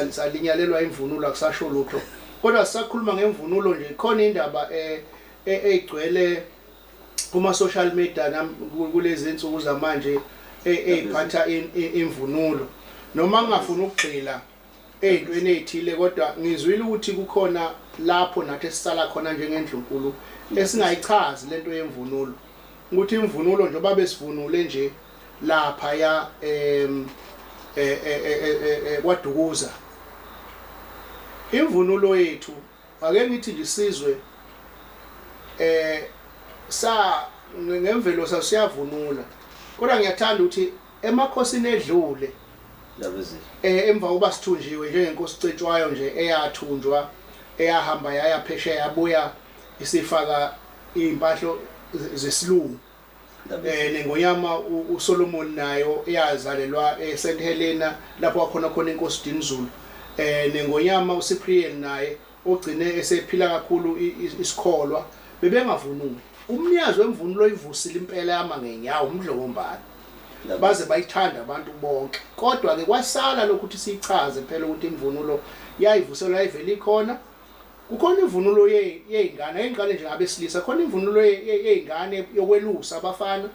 Salinyalelwa imvunulo, akusasho lutho. Kodwa sisakhuluma ngemvunulo nje, khona indaba egcwele kuma social media kulezi insuku zamanje eyiphatha imvunulo. Noma ngingafuni ukugxila ey'ntweni ey'thile, kodwa ngizwile ukuthi kukhona lapho nathi esisala khona njengendlunkulu esingayichazi lento yemvunulo, ukuthi imvunulo njengoba besivunule nje lapha ya kwaDukuza, imvunulo yethu, ake ngithi nje isizwe sa ngemvelo sasiyavunula, kodwa ngiyathanda ukuthi emakhosini edlule emva kokuba sithunjiwe njengenkosi Cetshwayo nje eyathunjwa, eyahamba yaya phesheya, yabuya isifaka iy'mpahlo zesilungu, nengonyama uSolomon nayo eyazalelwa eSt Helena lapho wakhona khona inkosi Dinizulu, nengonyama uCyprian naye ogcine esephila kakhulu isikholwa, bebengavunuli. Umnikazi wemvunulo oyivusile impela yama ngenyawo uMdlokombane, baze bayithanda abantu bonke. Kodwa ke kwasala lokhu ukuthi siyichaze phela ukuthi imvunulo yayivuselwa, yayivele ikhona. Kukhona imvunulo yey'ngane, ake ngiqale nje ngabesilisa. Khona imvunulo yey'ngane yokwelusa abafana,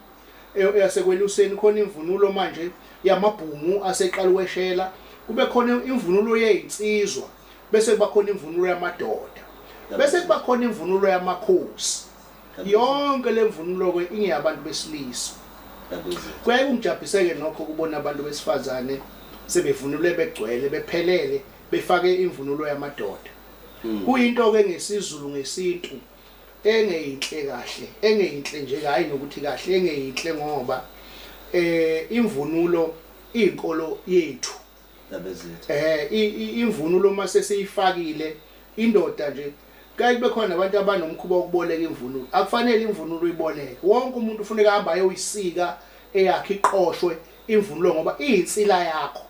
eyasekweluseni. Khona imvunulo manje yamabhungu aseqala ukweshela, kube khona imvunulo yey'nsizwa, bese kuba khona imvunulo yamadoda, bese kuba khona imvunulo yamakhosi. Yonke le mvunulo-ke ingeyabantu besilisa. Kuyaye kungijabhise-ke nokho ukubona abantu besifazane sebevunule begcwele bephelele, befake imvunulo yamadoda. Kuyinto-ke ngesiZulu, ngesintu, engeyinhle kahle, engeyinhle nje, hhayi nokuthi kahle, engeyinhle, ngoba imvunulo iyinkolo yethu. Imvunulo uma sesiyifakile indoda nje, kuyaye kube khona nabantu abanomkhuba wokuboleka imvunulo. Akufanele imvunulo uyiboleke. Wonke umuntu ufuneka ahambe ayoyisika eyakhe, iqoshwe imvunulo, ngoba iyinsila yakho.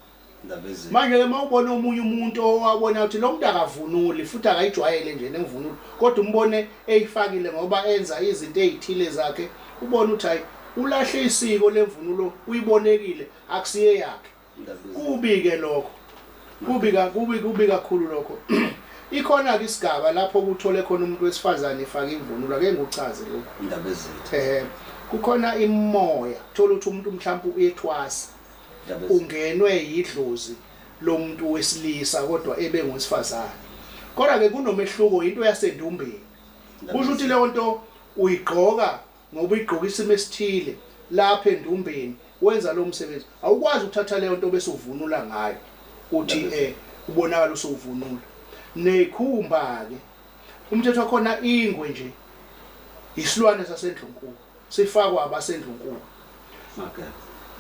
Manje-ke uma ubona omunye umuntu owabona ukuthi lo muntu akavunuli futhi akayijwayele nje nemvunulo, kodwa umbone eyifakile ngoba enza izinto ey'thile zakhe, ubone ukuthi hhayi, ulahle isiko lemvunulo, uyibolekile, akusiye yakhe. Kubi-ke lokho, kubi kubi kubi kakhulu lokho. Ikhona-ke isigaba lapho kuthole khona umuntu wesifazane efake imvunulo, ake ngikuchaze lokhu. Kukhona imimoya, thola ukuthi umuntu mhlawumbe uyethwasa, ungenwe yidlozi lomuntu wesilisa kodwa ebe ngowesifazane. Kodwa-ke kunomehluko, into yasendumbeni. Kusho ukuthi leyo nto uyigqoka ngoba uyigqoka isimo esithile lapha endumbeni, wenza lo msebenzi. Awukwazi ukuthatha leyo nto bese uvunula ngayo, uthi ubonakala usuvunula. Nekhumba-ke, umthetho wakhona, ingwe nje isilwane sasendlunkulu, sifakwa abasendlunkulu.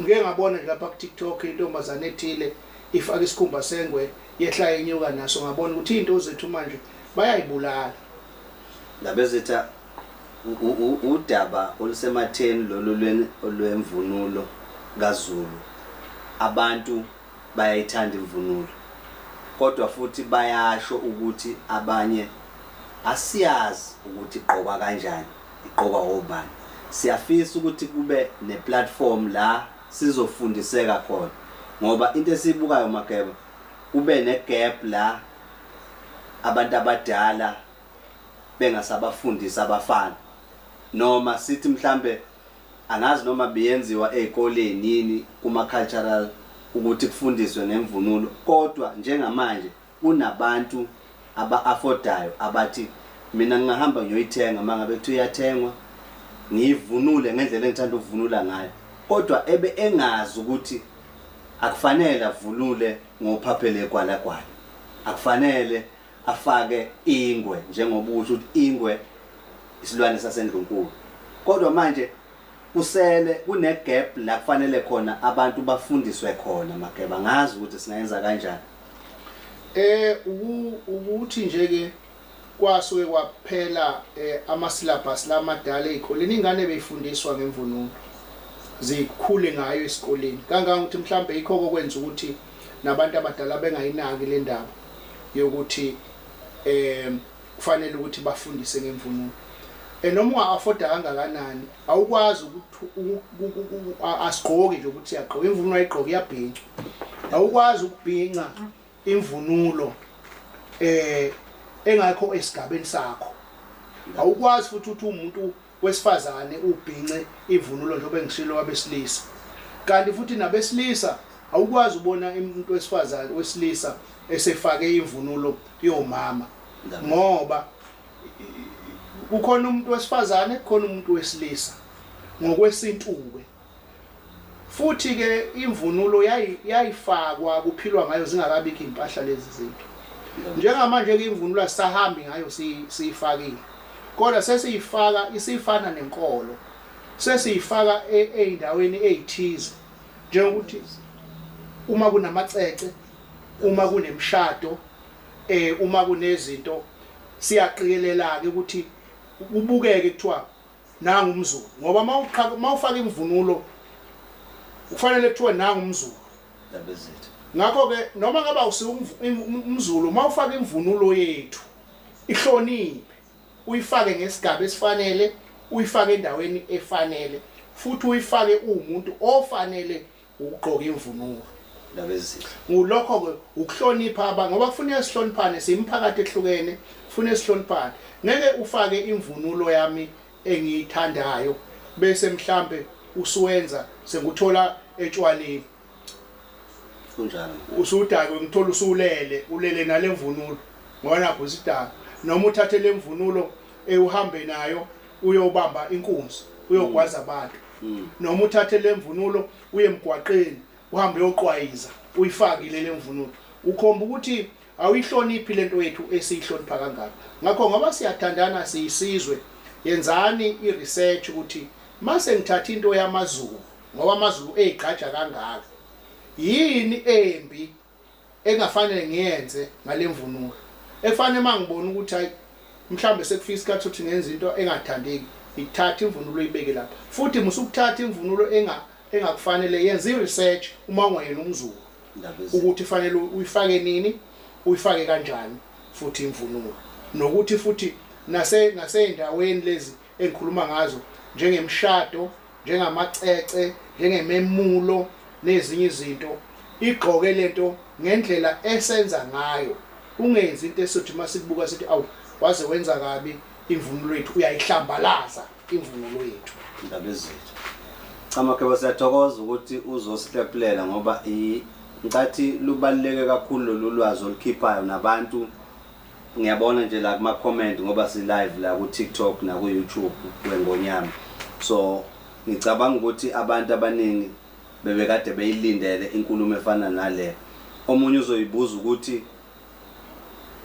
Ngike ngabona nje lapha ku-TikTok intombazane ethile ifaka isikhumba sengwe, yehla yenyuka naso, ngabona ukuthi iy'nto zethu manje bayayibulala. Ndabezitha, udaba olusematheni lolu lwemvunulo kaZulu. Abantu bayayithanda imvunulo, kodwa futhi bayasho ukuthi abanye asiyazi ukuthi igqokwa kanjani, igqokwa obani. Siyafisa ukuthi kube neplatform la sizofundiseka khona, ngoba into esiyibukayo, Mageba, kube negap la abantu abadala bengasabafundisi abafana, noma sithi mhlambe angazi noma beyenziwa ezikoleni yini kuma cultural ukuthi kufundiswe ngemvunulo. Kodwa njengamanje kunabantu aba-affordayo abathi mina ngingahamba ngiyoyithenga uma ngabe kuthiwa iyathengwa, ngiyivunule ngendlela engithanda ukuvunula ngayo, kodwa ebe engazi ukuthi akufanele avunule ngophaphele egwalagwala, akufanele afake ingwe, njengoba usho ukuthi ingwe isilwane sasendlunkulu. Kodwa manje kusele kune gap la kufanele khona abantu bafundiswe khona, Mageba. Ngazi ukuthi singayenza kanjani. Ukuthi nje ke kwasuke kwaphela ama syllabus lamadala ezikoleni, ingane beyifundiswa ngemvunulo, zikhule ngayo esikoleni, kangangokuthi mhlambe yikho okwenza ukuthi nabantu abadala bengayinaki le ndaba yokuthi kufanele ukuthi bafundise ngemvunulo. Noma unga-afforda kangakanani, awukwazi ukuthi asigqoki nje ukuthi siyagqoka imvunulo, ayigqoka iyabhinca, awukwazi ukubhinca. imvunulo eh engakho esigabeni sakho. Awukwazi futhi ukuthi umuntu wesifazane ubhince imvunulo njengoba ngishilo wabesilisa. Kanti futhi nabesilisa awukwazi ubona umuntu wesifazane wesilisa esefake imvunulo yomama ngoba kukhona umuntu wesifazane kukhona umuntu wesilisa ngokwesintu-ke. Futhi ke imvunulo yayifakwa kuphilwa ngayo zingakabikho impahla lezi zinto. Njengamanje ke imvunulo asisahambi ngayo siyifakile. Kodwa sesiyifaka isifana nenkolo. Sesiyifaka ezindaweni ezithize njengokuthi uma kunamacece, uma kunemishado, eh uma kunezinto siyaqikelela ke ukuthi kubukeke kuthiwa nangu umZulu ngoba mawuqhaka mawufaka imvunulo kufanele kuthiwe nangu umZulu Ndabezitha. Ngakho ke noma ngabe awusiwo umZulu mawufaka imvunulo yethu ihloniphe uyifake ngesigaba esifanele uyifake endaweni efanele futhi uyifake uwumuntu ofanele ukugqoka imvunulo. Ndabezitha. Ngulokho ke ukuhlonipha abantu ngoba kufuneka sihloniphane siyimiphakathi ehlukene kufuneka sihloniphane. Ngeke ufake imvunulo yami engiyithandayo bese mhlambe usuwenza senguthola etshwaleni. Kunjalo. Usudakwe ngithola usulele ulele nalemvunulo ngoba nakho isidakwa noma uthathe lemvunulo uhambe nayo uyobamba inkunzi uyogwaza abantu noma uthathe lemvunulo uye emgwaqeni uhambe uyoqwayiza uyifakile lemvunulo ukhomba ukuthi awuyihloniphi lento yethu esiyihlonipha kangaka. Ngakho ngoba siyathandana siyisizwe yenzani i-research ukuthi mase ngithatha into yamaZulu ngoba amaZulu eyigqaja kangaka yini embi engafanele ngiyenze ngalemvunulo efanele mangibona ukuthi hayi mhlambe sekufika isikhathi sokuthi ngenze into engathandeki ithatha imvunulo ibeke lapha futhi musukuthatha imvunulo enga engakufanele yenza i-research uma ungayena umZulu ukuthi fanele uyifake nini uyifake kanjani futhi imvunulo nokuthi futhi nase naseyindaweni lezi engikhuluma ngazo njengemishado njengamacece njengememulo nezinye izinto igqoke lento ngendlela esenza ngayo ungenzi into esothi masikubuka sithi awu waze wenza kabi imvunulo yethu uyayihlambalaza imvunulo yethu. Ndabezitha. Cha Mageba siyathokoza ukuthi uzosihlephulela ngoba ngicathi lubaluleke kakhulu lolu lwazi olukhiphayo nabantu ngiyabona nje la kuma comment ngoba si live la ku TikTok na ku YouTube wengonyama so ngicabanga ukuthi abantu abaningi bebekade beyilindele inkulumo efana nale omunye uzoyibuza ukuthi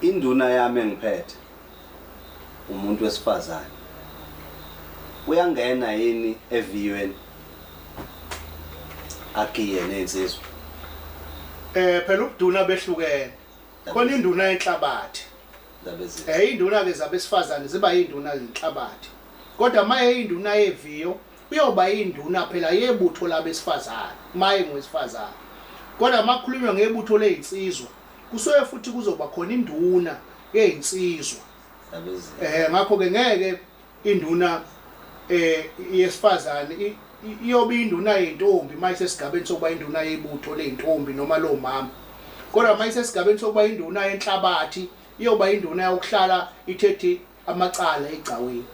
Induna yami engiphethe umuntu wesifazane uyangena yini eviyweni agiye nezinsizwa? Eh phela ubuduna behlukene. Khona induna yenhlabathi. Eh induna ke zabesifazane ziba induna yenhlabathi. Kodwa maye induna yeviyo uyoba induna phela yebutho labesifazane maye ngowesifazane. Kodwa makukhulunywa ngebutho lezinsizwa kusuke futhi kuzoba khona induna yezinsizwa. Eh ngakho ke ngeke induna eh yesifazane iyobe induna yentombi mayisesigabeni sokuba induna yebutho leintombi noma lomama. Kodwa mayisesigabeni sokuba induna yenhlabathi iyoba induna yokuhlala ithethe amacala egcawini.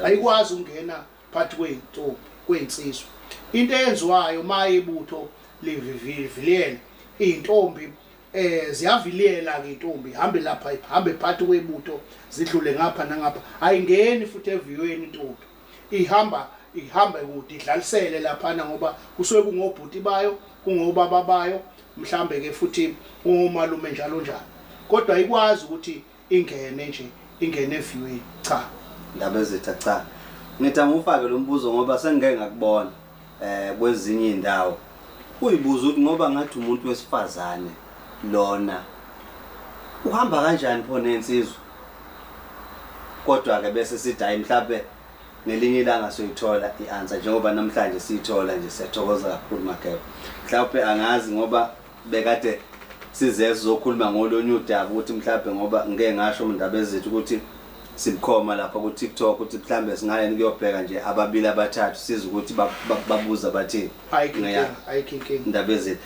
Ayikwazi ukungena phakathi kwey'ntombi kwey'nsizwa. Into eyenziwayo uma ibutho liviviliyela iy'ntombi eh ziyaviliyela ke intombi hambe lapha hambe phakathi kwebutho zidlule ngapha nangapha ayingeni futhi eviyweni intombi ihamba ihamba kude idlalisele laphana ngoba kusuke kungobhuti bayo kungobaba bayo mhlambe ke futhi ungomalume njalo njalo kodwa ayikwazi ukuthi ingene nje ingene eviewini cha. Ndabezitha cha. Ngithi angufake lo mbuzo ngoba sengike ngakubona eh kwezinye indawo. Uyibuza ukuthi ngoba ngathi umuntu wesifazane lona uhamba kanjani pho nensizwa. Kodwa ke bese sithi hayi mhlawumbe ngelinye ilanga soyithola i-answer njengoba namhlanje siyithola nje siyathokoza kakhulu Mageba. Mhlawumbe angazi ngoba bekade size sizokhuluma ngolunye udaba ukuthi mhlawumbe ngoba ngike ngasho Ndabezitha ukuthi sibukhoma lapha ku TikTok ukuthi mhlawumbe singayeni kuyobheka nje ababili abathathu size ukuthi babuza bathini. Ayikho inkinga, ayikho inkinga. Ndabezitha.